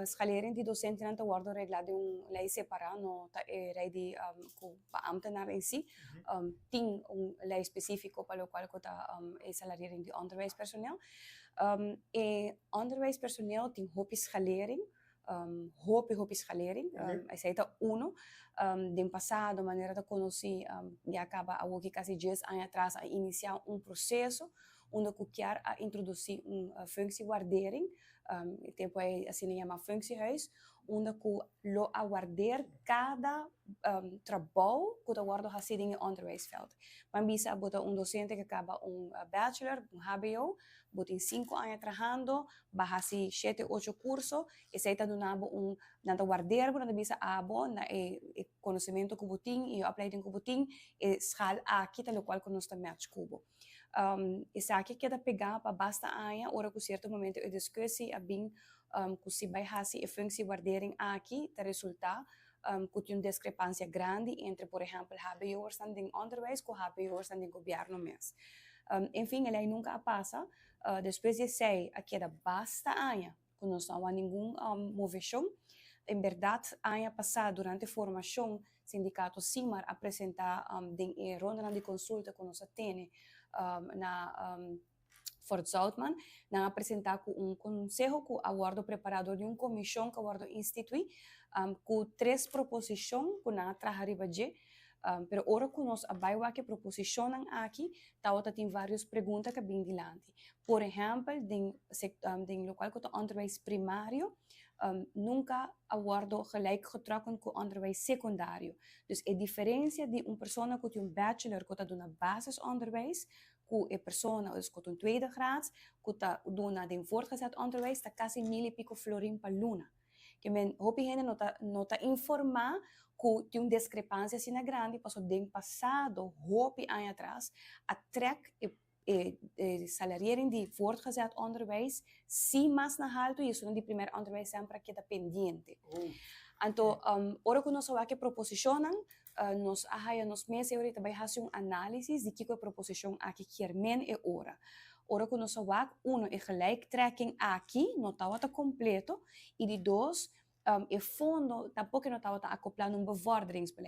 Schalering di docentenan ta wordo regla den un ley separa, no ta e ley di cu pa ambtenaar en si. Tin un ley specifico pa locual cu ta e salariering di onderwijspersoneel. E onderwijspersoneel tin hopi schalering, hopi hopi schalering. Esey ta uno. Den pasado, manera ta conoci, ya caba awo casi 10 aña atras a inicia un proceso unda cu kier a introduci un functiewaardering, tempo ey asina yama functiehuis, unda cu lo a waardeer cada trabou cu ta wordo haci den onderwijsveld. Ban bisa, bo ta un docente cu caba un bachelor, un HBO, bo tin 5 aña trahando, bo a haci 7, 8 curso, esey ta duna un, nan ta waardeer, nan ta bisa abo, na e conocimento cu bo tin y e opleiding cu bo tin, e schaal aki ta locual cu nos ta match cu bo. Esaki a keda pega pa basta aña, ora cu cierto momento e discussie a bin cu si bay haci e functiewaardering aki, ta resulta cu tin un discrepancia grandi entre, por ehempel, HBO'ers den onderwijs cu HBO'ers den gobierno mes. En fin, e nunca a pasa. Despues di esey a keda basta aña cu nos no tin ningun movecion. En berdad, aña pasa, durante formacion, sindicato SIMAR a presenta den ronda di consulta cu nos tin na Fort Zoutman, nan a presenta cu un conseho cu a wordo prepara di un comision cu a wordo institui, cu tres proposicion cu nan a traha riba dje, pero ora cu nos a bay wak e proposicion aki, tawata tin varios pregunta cu a bin dilanti. Por ehempel, den locual cu onderwijs primario, nunca a wordo gelijk getrokken cu onderwijs secundario. Dus e diferencia di un persona cu tin un bachelor cu ta duna basisonderwijs, cu e persona, dus cu un tweede graad, cu ta duna den voortgezet onderwijs, ta casi 1000 y pico florin pa luna. Kiermen hopi hende no ta informa cu tin un discrepancia asina grandi, paso den pasado, hopi aña atras, a trek e salariering di voortgezet onderwijs si mas na halto y esun di primair onderwijs semper keda pendiente. Anto, ora cu nos wak e proposicion, nos a haya nos mes ahorita bay haci un analisis di kico e proposicion aki kiermen e ora. Ora cu nos wak, uno, e gelijktrekking aki no tawata completo y di dos, e fondo tampoco no tawata acopla na un bevorderingsbeleid.